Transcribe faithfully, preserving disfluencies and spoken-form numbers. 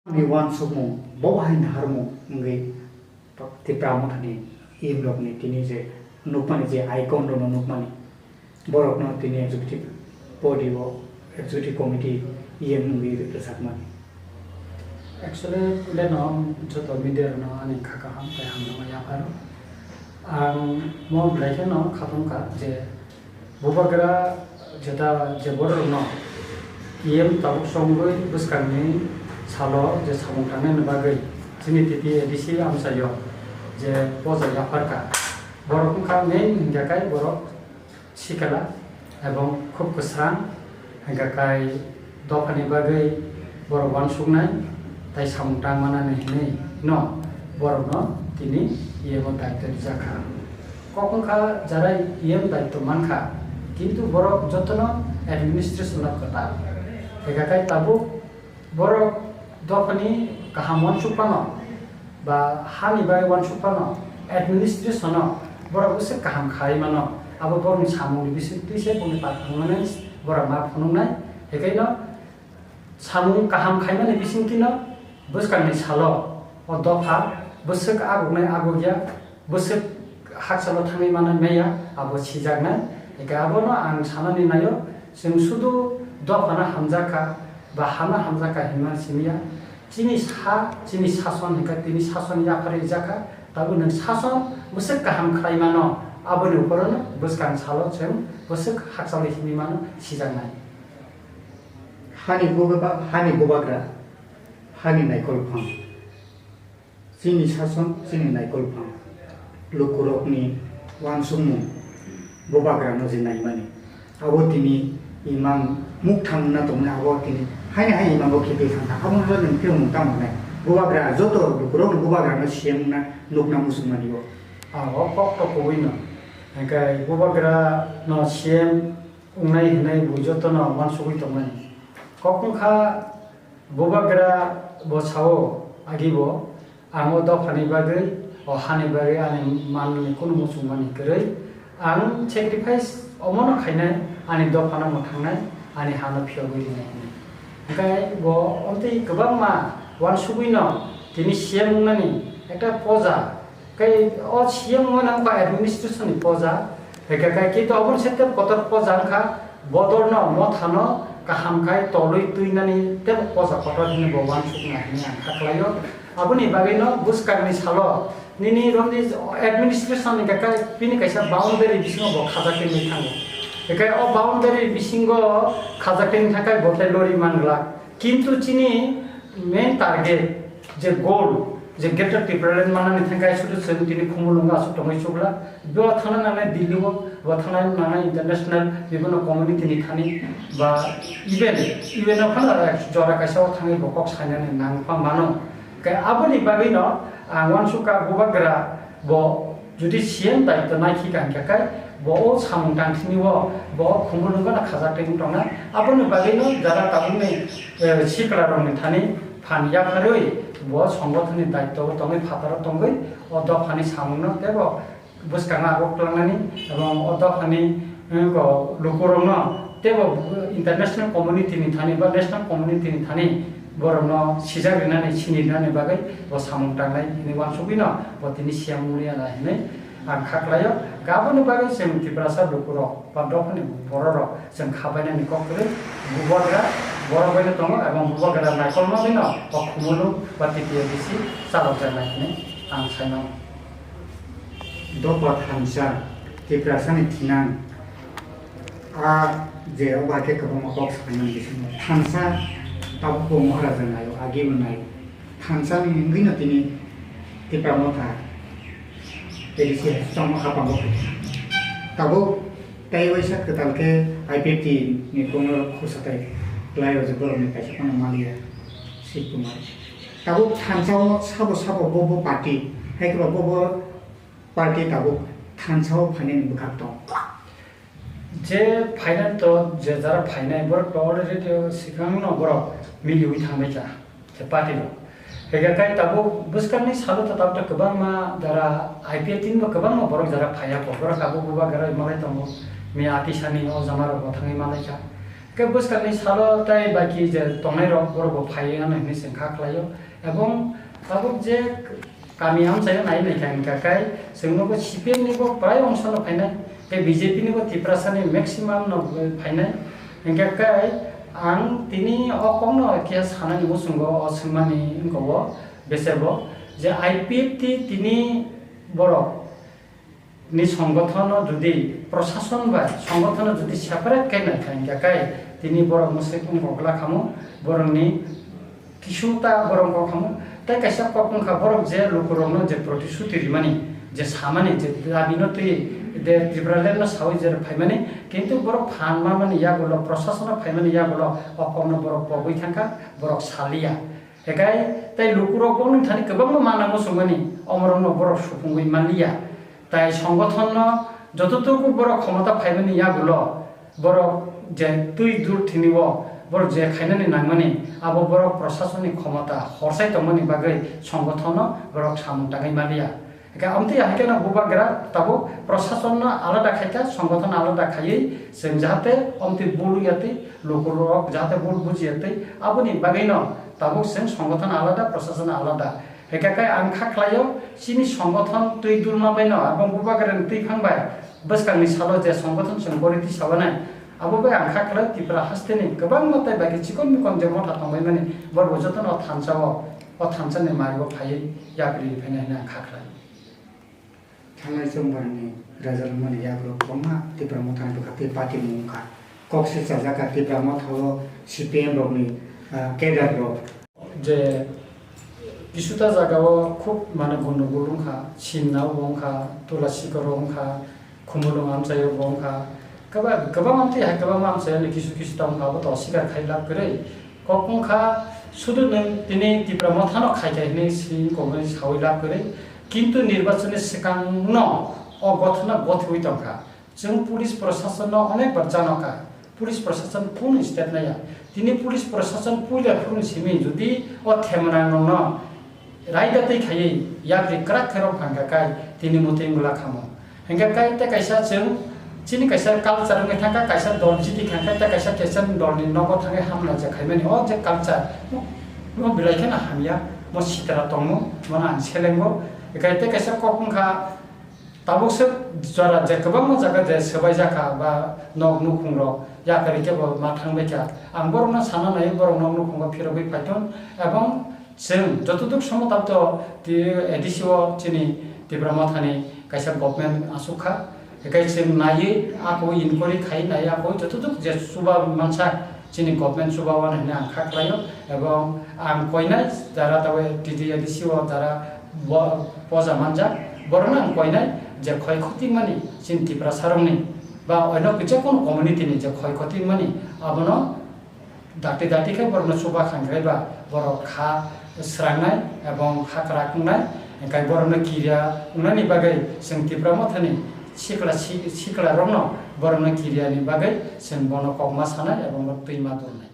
Ni uansukmung bo hai naharmung wngwi Tipra Mothani E M rokni tini je nukmani je icon rokno nukmani borokno tini executive body o executive committee E M wngwi rwchapmani. Actually, leno joto media rokno ani kha kaham tei hamjakma yapharo. Ang mo belai kheno khatungkha je Bubagra jeta je bororokno E M tabuk songwi bwskangni salo je samung tangnaini bagwi chini T T A D C amchaio je poja yapharkha. Borok wngkha main hingkha khe borok sikla ebong khub kwsang hingkha khe dophani bagwi borok uansuknai tei samung tangmanani hinwi no borokno tini E M o daityo rijakha. Kok wngkha jara E M daityo mankha, kintu borok jotono administration o kwtal. Hingkha khe tabuk borok dophani kaham uansuk phano ba hani bai uansuk phano administration o borok bwswk kaham khai mano, abo borokni samungni bisingtwi se boni pathang manwi borok ma phunuknai. Hingkhe no samung kaham khaimani bisingtwino bwskangni salo o dopha bwswk aguknai agukya, bwswk hakchalo thangwi manai maya, abo sijaknai. Eke abono ang sanani naio, chwng sudu dophano hamjakha ba hano hamjakha hinma simiya. Chini sa, chini sason hingkha tini sason yapharwi jakha, tabuk nwng sason bwswk kaham khlai mano, aboni uporono bwskang salo chwng bwswk hakchalo hinwi mano sijaknai. Hani bubagra, hani bubagra, hani naikol phang. Chini sason, chini naikol phang. Lukurokni uansukmung, bubagrano je naimani. Abo tini imang mukthang wngna tongmani, abo tini haini hai imango khipe thangkha. Abono nwng phiyokmung tamo wngnai? Bubagra, joto lukurokno bubagrano C M wngna nukna muchungmani bo. Ah, o kok to kubui no. Hingkhe bubagrano C M wngnai hinwi bo jotono uansugwi tongmani. Kok wngkha, bubagra bo sao, agi bo, ang o dophani bagwi, o hani bagwi ani manni kunu muchungmani kwrwi, ang sacrifice omono khainai, ani dophano mwthangnai, ani hano phiyogwi rinai hinwi. Hingkhe bo omtwi kwbangma uansugwino tini C M wngnani ekta poja, Kei o C M wngmani wngkha administration ni poja, hingkha kei kintu obo se tei kotor poja wngkha, bodol no, motha no kaham khai tolwi twinani tei poja kotor hinwi bo uansukna hinwi ang kha khlaio. Aboni bagwi no bwskang ni salo nini romni administration ni kaka bini kaisa boundary bisingo bo khajak twi thango. Hingkhe o boundary bisingo khajak twi thangkhe bo tei lori man glak. Kintu chini main target je goal, je Greater Tipraland manani thangkai sudu chwng tini Khumulwngo aswk tongwi chukla. Bo thangna nangnai Delhi o, bo thangna nangnai international bibhinno community ni thani ba even, even o phano jora kaisa o thangwi bo kok sainani nangkha mano. Khe aboni bagwi no ang uansukha bubagra bo jodi C M daityo nai khe kaham khe khai, bo o samung tang sini o, bo o Khumulwngo no khajak twi wng tongnai. Aboni bagwi no jara tabukni, eh, sikla rokni thani phan yapharwi bo songothonni daityo o tongwi phataro tongwi o dophani samung no tei bo bwskango abo twlangnani ebong o dophani, eh, ko lukurokno tei bo international community ni thani ba national community ni thani borokno sijak rinani, sini rinani bagwi bo samung tangnai hinwi uansugwi no bo tini C M wngya na hinwi ang kha khlaio. Aboni bagwi chwng Tiprasa lukurok ba dophani bororok chwng kha bainani kok kwrwi, bubagra borok baino tongo ebong bubagra naikolma baino o Khumulwng ba T T A D C chalokjaknai hinwi ang sai mano. Dopha thansa, Tiprasani thinang, a je obo hai khe kwbangma kok saimani bisingo thansa tabukbo Maharaja naio, agibo naio. Thansani wngwino tini Tipra Motha A D C hai chongma khapango phaikha. Tabuk tei waisa kwtal khe I P F T ni kono khusa tai kwlai o je borokni kaisa phano maliya, Shiv Kumar. Tabuk thansa o sabo sabo bo bo party, hai khe ba bo bo party tabuk thansa o phainani bwkhak tong. Je phainani to, je jara phainai borok to already to swkang no borok miliwi thangbai kha, je party rok. Hingkhe kai tabuk bwskangni salo to tabuk to kwbangma jara I P F T ni bo kwbangma borok jara phaiya kho, borok tabuk bubagra malai tongo, miya atisani o jama rok bo thangwi malai kha. Bwskangni salo tei baki je tongnairok borokbo phaiwi ano hinwi chwng kha khlaio. Ebong tabuk je kami amchaio nai naikha hwnkha khe chwng nugo C P M ni bo prai ongsono phainai, tei B J P ni bo Tiprasani maximum no phainai. Hwnkha khe ang tini o kokno khe sanani muchungo o swngmani wngkha o besebo je I P F T tini borok ni songothono jodi prosason bai songothono jodi separate khe naikha hwnkha khe tini borok mwswk wngkok la khamu, borokni kisu ta borok wngkok khamu. Tei kaisa kok wngkha borok je lukurokno je protisuti rimani, je samani je dabino twi de Tipralandno sawi je phaimani, kintu borok phan mamani yagulo, prosasono phaimani yagulo o kokno borok pogwi thangkha, borok saliya. Hekai tei lukurok bongni thani kwbangma mana muchungmani, omorokno borok supungwi manliya. Tai songothono jototuku borok khomota phaimani yagulo, borok je twi dur thini o borok je khainani nangmani, abo borok prosasonni khomota horsai tongmani bagwi songothono borok samung tangwi manliya. Hingke amtwi hai kheno bubagra tabuk prosasonno alada khaikha, songothono alada khaiwi chwng jahate amtwi bul wngya twi, lukurok jahate bul bujiya twi, aboni bagwino tabuk chwng songothono alada, prosasonno alada. Hingke khe ang kha khlaio, chini songothon twi dulma baino, abong bubagrani twi phang bai bwskangni salo je songothon chwng gori twi sabanai, abo bai ang kha khlai Tripura hasteni kwbangma tei bai khe chikon mikon je motha tongbaimani, borok jotono thansa o, o thansa ni mari o phaiwi yapri phainai hwnwi ang kha khlai. Thangnai chwngbarni rajalwkmani yagrok kwbangma Tipra Mothani bwkha tei party mung wngkha. Kok se chajak kha Tipra Motha o C P M rokni, ah, cadre rok. Je kisuta jaga o khub mane gondogol wngkha, Simna o bo wngkha, Tula Sikor o wngkha, Khumulwng amchai o bo wngkha, kwba-, kwbang amtwi hai kwbangma amchai ani kisu kisu ta wngkha, abo to oswikar khai lab kwrwi. Kok wngkha, sudu nwng tini Tipra Mothano khai khai hinwi si koknwi sawi lab kwrwi, kintu nirbachonni swkangno o gothona gothiwi tongkha. Chwng police prosasonno onek bar janokha, police prosason phone step naiya. Tini police prosason puila phone simi jodi o themanangrokno raida twi khaiwi yapri kwrak khe rok phangkha kai tini muti wngla khamo. Hingkhe kai tei kaisa chwng chini kaisa culture wngwi thangkha, kaisa dol jiti khangkha tei kaisa tesan dolni nogo thangwi hamna je khaimani o je culture, mo belai kheno hamya, mo sitra tongmo, mono ang selengo. Hingkhe tei kaisa kok wngkha, tabuk se jora je kwbangma jaga je swbai jakha ba nok nukhung rok yakarwi kebo ma thangbai kha. Ang borokno sana nai, borok nok nukhungo phirogwi phaithun, ebong chwng jotoduk somo tabto ti A D C o chini Tipra Mothani kaisa government asuk kha. Hikai chwng naiwi ako inquiry khai nai ako jotoduk je chuba mansa chini government chuba wan hwnwi ang kha khlaio, ebong ang koinai jara tabuk T D A D C o jara bo-, poja manjak, borokno ang koinai je khoi khoti mani chini Tiprasarokni ba oino kisa kono community ni je khoi khoti mani abono dakti dakti khe borokno chuba khankhrai ba borok kha srangnai ebong hakra wngnai, hingkhai borokno kiria wngnani bagwi chwng Tipra Mothani sikla si-, sikla rokno borokno kiria ni bagwi chwng bono kokma sanai ebong bo twima dulnai.